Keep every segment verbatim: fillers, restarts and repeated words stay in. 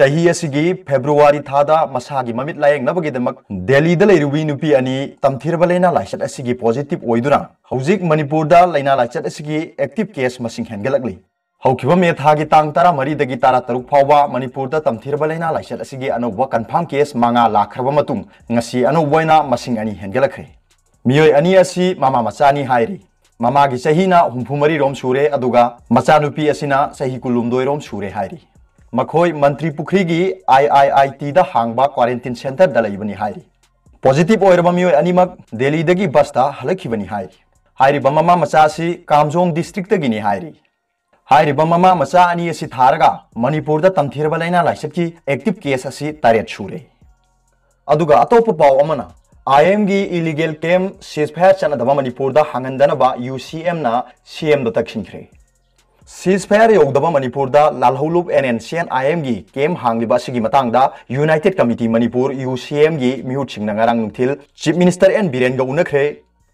ꯆꯍꯤ ꯑꯁꯤꯒꯤ ꯐꯦꯕ꯭ꯔꯨꯋꯥꯔꯤ ꯊꯥꯗ ꯃꯁꯥꯒꯤ ꯃꯃꯤꯠ ꯂꯥꯌꯦꯡꯅꯕꯒꯤꯗꯃꯛ ꯗꯦꯜꯂꯤꯗ ꯂꯩꯔꯨꯕꯤ ꯅꯨꯄꯤ ꯑꯅꯤ ꯇꯝꯊꯤꯔꯕ ꯂꯥꯏꯅꯥ ꯂꯥꯏꯆꯠ ꯑꯁꯤꯒꯤ positive ꯑꯣꯏꯗꯨꯅ ꯍꯧꯖꯤꯛ ꯃꯅꯤꯄꯨꯔꯗ ꯂꯥꯏꯅꯥ ꯂꯥꯏꯆꯠ ꯑꯁꯤꯒꯤ active case ꯃꯁꯤꯡ ꯍꯦꯟꯒꯠꯂꯛꯂꯤ꯫ ꯍꯧꯈꯤꯕ ꯃꯦ ꯊꯥꯒꯤ ꯇꯥꯡ ꯇꯔꯥꯃꯔꯤꯗꯒꯤ ꯇꯔꯥꯇꯔꯨꯛ ꯐꯥꯎꯕ ꯃꯅꯤꯄꯨꯔꯗ ꯇꯝꯊꯤꯔꯕ ꯂꯥꯏꯅꯥ ꯂꯥꯏꯆꯠ ꯑꯁꯤꯒꯤ ꯑꯅꯧꯕ confirm case ꯃꯉꯥ ꯂꯥꯛꯈ꯭ꯔꯕ ꯃꯇꯨꯡ ꯉꯁꯤ ꯑꯅꯧꯕ ꯑꯣꯏꯅ ꯃꯁꯤꯡ ꯑꯅꯤ ꯍꯦꯟꯒꯠꯂꯛꯈ꯭ꯔꯦ꯫ ꯃꯤꯑꯣꯏ ꯑꯅꯤ ꯑꯁꯤ ꯃꯃꯥ ꯃꯆꯥꯅꯤ ꯍꯥꯏꯔꯤ꯫ ꯃꯃꯥꯒꯤ ꯆꯍꯤꯅ ꯍꯨꯝꯐꯨ ꯃꯔꯤ ꯔꯣꯝ ꯁꯨꯔꯦ, ꯑꯗꯨꯒ ꯃꯆꯥꯅꯨꯄꯤ ꯑꯁꯤꯅ ꯆꯍꯤ ꯀꯨꯟꯍꯨꯝꯗꯣꯏ ꯔꯣꯝ ꯁꯨꯔꯦ ꯍꯥꯏꯔꯤ꯫ ꯃꯈꯣꯏ ꯃꯟꯇ꯭ꯔꯤ ꯄꯨꯈ꯭ꯔꯤꯒꯤ I I I T ꯗ ꯍꯥꯡꯕ quarantine centre ꯗ ꯂꯩꯕꯅꯤ ꯍꯥꯏꯔꯤ꯫ Positive ꯑꯣꯏꯔꯕ ꯃꯤꯑꯣꯏ ꯑꯅꯤꯃꯛ ꯗꯦꯜꯂꯤꯗꯒꯤ ꯕꯁꯇ ꯍꯜꯂꯛꯈꯤꯕꯅꯤ ꯍꯥꯏꯔꯤ꯫ ꯍꯥꯏꯔꯤꯕ ꯃꯃꯥ ꯃꯆꯥ ꯑꯁꯤ ꯀꯥꯝꯖꯣꯡ district ꯇꯒꯤꯅꯤ ꯍꯥꯏꯔꯤ꯫ ꯍꯥꯏꯔꯤꯕ ꯃꯃꯥ ꯃꯆꯥ ꯑꯅꯤ ꯑꯁꯤ ꯊꯥꯔꯒ ꯃꯅꯤꯄꯨꯔꯗ ꯇꯝꯊꯤꯔꯕ ꯂꯥꯏꯅꯥ ꯂꯥꯏꯆꯠꯀꯤ active case ꯑꯁꯤ ꯇꯔꯦꯠ ꯁꯨꯔꯦ꯫ ꯑꯗꯨꯒ ꯑꯇꯣꯞꯄ ꯄꯥꯎ ꯑꯃꯅ, I M ꯒꯤ illegal camp ceasefire ꯆꯠꯅꯗꯕ ꯃꯅꯤꯄꯨꯔꯗ ꯍꯥꯡꯍꯟꯗꯅꯕ U C M ꯅ C M ꯗ ꯇꯛꯁꯤꯟꯈ꯭ꯔꯦ꯫ Ceasefire ꯌꯧꯗꯕ ꯃꯅꯤꯄꯨꯔꯗ ꯂꯥꯜꯍꯧꯂꯨꯞ N N C N I M ꯒꯤ camp ꯍꯥꯡꯂꯤꯕ ꯑꯁꯤꯒꯤ ꯃꯇꯥꯡꯗ United Committee Manipur, U C M ꯒꯤ ꯃꯤꯍꯨꯠꯁꯤꯡꯅ ꯉꯔꯥꯡ ꯅꯨꯡꯊꯤꯜ Chief Minister N ꯕꯤꯔꯦꯟꯒ ꯎꯅꯈ꯭ꯔꯦ꯫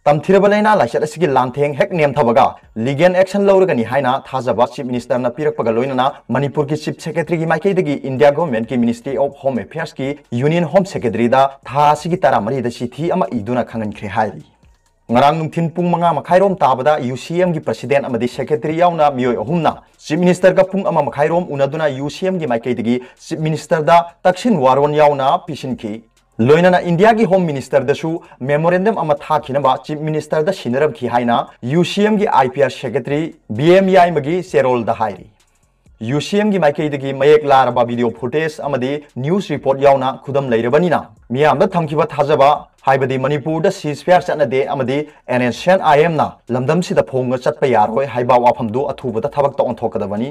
ꯇꯝꯊꯤꯔꯕ ꯂꯥꯏꯅꯥ ꯂꯥꯏꯆꯠ ꯑꯁꯤꯒꯤ ꯂꯥꯟꯊꯦꯡ ꯍꯦꯛ ꯅꯦꯝꯊꯕꯒ legal action ꯂꯧꯔꯒꯅꯤ ꯍꯥꯏꯅ ꯊꯥꯖꯕ Chief Minister ꯅ ꯄꯤꯔꯛꯄꯒ ꯂꯣꯏꯅꯅ ꯃꯅꯤꯄꯨꯔꯒꯤ Chief Secretary ꯒꯤ ꯃꯥꯏꯀꯩꯗꯒꯤ India Government ꯀꯤ Ministry of Home Affairs ꯀꯤ Union Home Secretary ꯗ ꯊꯥ ꯑꯁꯤꯒꯤ ꯇꯔꯥꯃꯔꯤꯗ ꯆꯤꯊꯤ ꯑꯃ ꯏꯗꯨꯅ ꯈꯪꯍꯟꯈ꯭ꯔꯦ ꯍꯥꯏꯔꯤ꯫ ꯉꯔꯥꯡ ꯅꯨꯡꯊꯤꯜ ꯄꯨꯡ ꯃꯉꯥ ꯃꯈꯥꯏꯔꯣꯝ ꯇꯥꯕꯗ U C M ꯒꯤ President ꯑꯃꯗꯤ Secretary ꯌꯥꯎꯅ ꯃꯤꯑꯣꯏ ꯑꯍꯨꯝꯅ Chief Minister ꯒ ꯄꯨꯡ ꯑꯃ ꯃꯈꯥꯏꯔꯣꯝ ꯎꯅꯗꯨꯅ U C M ꯒꯤ ꯃꯥꯏꯀꯩꯗꯒꯤ Chief Minister ꯗ ꯇꯛꯁꯤꯟ ꯋꯥꯔꯣꯟ ꯌꯥꯎꯅ ꯄꯤꯁꯤꯟꯈꯤ꯫ ꯂꯣꯏꯅꯅ India ꯒꯤ Home Minister ꯗꯁꯨ memorandum ꯑꯃ ꯊꯥꯈꯤꯅꯕ Chief Minister ꯗ ꯁꯤꯟꯅꯔꯝꯈꯤ ꯍꯥꯏꯅ U C M ꯒꯤ I P R Secretary B M ꯌꯥꯏꯃꯒꯤ ꯆꯦꯔꯣꯜꯗ ꯍꯥꯏꯔꯤ꯫ U C M ꯒꯤ ꯃꯥꯏꯀꯩꯗꯒꯤ ꯃꯌꯦꯛ ꯂꯥꯔꯕ video footage ꯑꯃꯗꯤ news report ꯌꯥꯎꯅ ꯈꯨꯗꯝ ꯂꯩꯔꯕꯅꯤꯅ ꯃꯤꯌꯥꯝꯗ ꯊꯝꯈꯤꯕ ꯊꯥꯖꯕ, ꯍꯥꯏꯕꯗꯤ ꯃꯅꯤꯄꯨꯔꯗ ceasefire ꯆꯠꯅꯗꯦ ꯑꯃꯗꯤ N S C N I M ꯅ ꯂꯝꯗꯝꯁꯤꯗ ꯐꯣꯡꯅ ꯆꯠꯄ ꯌꯥꯔꯣꯏ ꯍꯥꯏꯕ ꯋꯥꯐꯝꯗꯨ ꯑꯊꯨꯕꯗ ꯊꯕꯛꯇ ꯑꯣꯟꯊꯣꯛꯀꯗꯕꯅꯤ꯫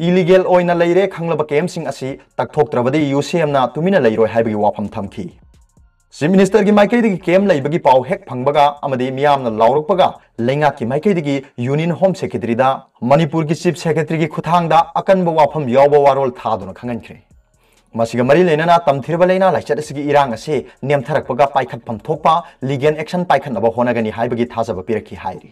Illegal ꯑꯣꯏꯅ ꯂꯩꯔꯦ ꯈꯪꯂꯕ camp ꯁꯤꯡ ꯑꯁꯤ ꯇꯛꯊꯣꯛꯇ꯭ꯔꯕꯗꯤ U C M ꯅ ꯇꯨꯃꯤꯟꯅ ꯂꯩꯔꯣꯏ ꯍꯥꯏꯕꯒꯤ ꯋꯥꯐꯝ ꯊꯝꯈꯤ꯫ Chief Minister ꯒꯤ ꯃꯥꯏꯀꯩꯗꯒꯤ camp ꯂꯩꯕꯒꯤ ꯄꯥꯎ ꯍꯦꯛ ꯐꯪꯕꯒ ꯑꯃꯗꯤ ꯃꯤꯌꯥꯝꯅ ꯂꯥꯎꯔꯛꯄꯒ ꯂꯩꯉꯥꯛꯀꯤ ꯃꯥꯏꯀꯩꯗꯒꯤ Union Home Secretary ꯗ ꯃꯅꯤꯄꯨꯔꯒꯤ Chief Secretary ꯒꯤ ꯈꯨꯠꯊꯥꯡꯗ ꯑꯀꯟꯕ ꯋꯥꯐꯝ ꯌꯥꯎꯕ ꯋꯥꯔꯣꯜ ꯊꯥꯗꯨꯅ ꯈꯪꯍꯟꯈ꯭ꯔꯦ꯫ ꯃꯁꯤꯒ ꯃꯔꯤ ꯂꯩꯅꯅ ꯇꯝꯊꯤꯔꯕ ꯂꯥꯏꯅꯥ ꯂꯥꯏꯆꯠ ꯑꯁꯤꯒꯤ ꯏꯔꯥꯡ ꯑꯁꯤ ꯅꯦꯝꯊꯔꯛꯄꯒ ꯄꯥꯏꯈꯠꯐꯝ ꯊꯣꯛꯄ legal action ꯄꯥꯏꯈꯠꯅꯕ ꯍꯣꯠꯅꯒꯅꯤ ꯍꯥꯏꯕꯒꯤ ꯊꯥꯖꯕ ꯄꯤꯔꯛꯈꯤ ꯍꯥꯏꯔꯤ꯫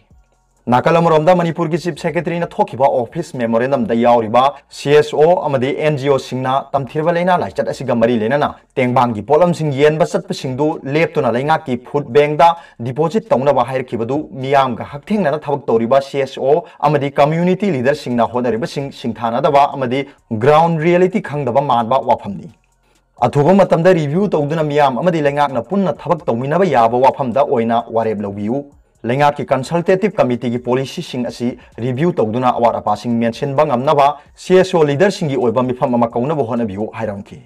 ꯅꯥꯀꯜ ꯑꯃꯔꯣꯝꯗ, ꯃꯅꯤꯄꯨꯔꯒꯤ Chief Secretaryꯅ ꯊꯣꯛꯈꯤꯕ office memorandumꯗ ꯌꯥꯎꯔꯤꯕ C S O ꯑꯃꯗꯤ N G Oꯁꯤꯡꯅ ꯇꯝꯊꯤꯔꯕ ꯂꯥꯏꯅꯥ ꯂꯥꯏꯆꯠ ꯑꯁꯤꯒ ꯃꯔꯤ ꯂꯩꯅꯅ ꯇꯦꯡꯕꯥꯡꯒꯤ ꯄꯣꯠꯂꯝꯁꯤꯡ ꯌꯦꯟꯕ ꯆꯠꯄꯁꯤꯡꯗꯨ ꯂꯦꯞꯇꯨꯅ ꯂꯩꯉꯥꯛꯀꯤ food bankꯗ deposit ꯇꯧꯅꯕ ꯍꯥꯏꯔꯛꯈꯤꯕꯗꯨ ꯃꯤꯌꯥꯝꯒ ꯍꯛꯊꯦꯡꯅꯅ ꯊꯕꯛ ꯇꯧꯔꯤꯕ C S O ꯑꯃꯗꯤ community leaderꯁꯤꯡꯅ ꯍꯣꯠꯅꯔꯤꯕꯁꯤꯡ ꯁꯤꯡꯊꯥꯅꯗꯕ ꯑꯃꯗꯤ ground reality ꯈꯪꯗꯕ ꯃꯥꯟꯕ ꯋꯥꯐꯝꯅꯤ꯫ ꯑꯊꯨꯕ ꯃꯇꯝꯗ review ꯇꯧꯗꯨꯅ ꯃꯤꯌꯥꯝ ꯑꯃꯗꯤ ꯂꯩꯉꯥꯛꯅ ꯄꯨꯟꯅ ꯊꯕꯛ ꯇꯧꯃꯤꯟꯅꯕ ꯌꯥꯕ ꯋꯥꯐꯝꯗ ꯑꯣꯏꯅ ꯋꯥꯔꯦꯞ ꯂꯧꯕꯤꯌꯨ꯫ ꯂꯩꯉꯥꯛꯀꯤ consultative committeeꯒꯤ policyꯁꯤꯡ ꯑꯁꯤ review ꯇꯧꯗꯨꯅ ꯑꯋꯥꯠ ꯑꯄꯥꯁꯤꯡ ꯃꯦꯟꯁꯤꯟꯕ ꯉꯝꯅꯕ C S O leaderꯁꯤꯡꯒꯤ ꯑꯣꯏꯕ ꯃꯤꯐꯝ ꯑꯃ ꯀꯧꯅꯕ ꯍꯣꯠꯅꯕꯤꯌꯨ ꯍꯥꯏꯔꯝꯈꯤ꯫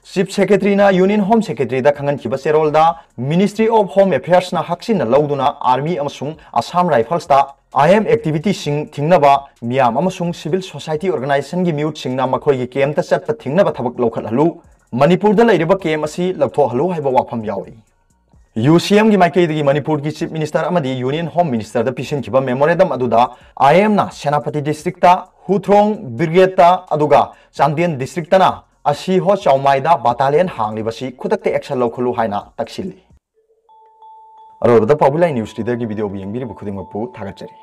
Chief Secretaryꯅ Union Home Secretaryꯗ ꯈꯪꯍꯟꯈꯤꯕ ꯆꯦꯔꯣꯜꯗ Ministry of Home Affairsꯅ ꯍꯛꯆꯤꯟꯅ ꯂꯧꯗꯨꯅ Army ꯑꯃꯁꯨꯡ Assam Riflesꯇ I M activityꯁꯤꯡ ꯊꯤꯡꯅꯕ ꯃꯤꯌꯥꯝ ꯑꯃꯁꯨꯡ civil society organizationꯒꯤ ꯃꯤꯍꯨꯠꯁꯤꯡꯅ ꯃꯈꯣꯏꯒꯤ campꯇ ꯆꯠꯄ ꯊꯤꯡꯅꯕ ꯊꯕꯛ ꯂꯧꯈꯠꯍꯜꯂꯨ꯫ ꯃꯅꯤꯄꯨꯔꯗ ꯂꯩꯔꯤꯕ camp ꯑꯁꯤ ꯂꯧꯊꯣꯛꯍꯜꯂꯨ ꯍꯥꯏꯕ ꯋꯥꯐꯝ ꯌꯥꯎꯔꯤ꯫ UCMꯒꯤ ꯃꯥꯏꯀꯩꯗꯒꯤ ꯃꯅꯤꯄꯨꯔꯒꯤ Chief Minister ꯑꯃꯗꯤ Union Home Ministerꯗ ꯄꯤꯁꯤꯟꯈꯤꯕ memorandum ꯑꯗꯨꯗ IMꯅ ꯁꯦꯅꯥꯄꯇꯤ districtꯇ ꯍꯨꯊ꯭ꯔꯣꯡ brigadeꯇ ꯑꯗꯨꯒ ꯆꯥꯟꯗꯦꯜ districtꯇꯅ ꯑꯁꯤ ꯍꯣ ꯆꯥꯎꯃꯥꯏꯗ battalion ꯍꯥꯡꯂꯤꯕꯁꯤ ꯈꯨꯗꯛꯇ action ꯂꯧꯈꯠꯂꯨ ꯍꯥꯏꯅ ꯇꯛꯁꯤꯜꯂꯤ꯫ ꯑꯔꯣꯏꯕꯗ ꯄꯥꯎꯕꯤ ꯂꯥꯏ news readerꯒꯤ videoꯕꯨ ꯌꯦꯡꯕꯤꯔꯤꯕ ꯈꯨꯗꯤꯡꯃꯛꯄꯨ ꯊꯥꯒꯠꯆꯔꯤ꯫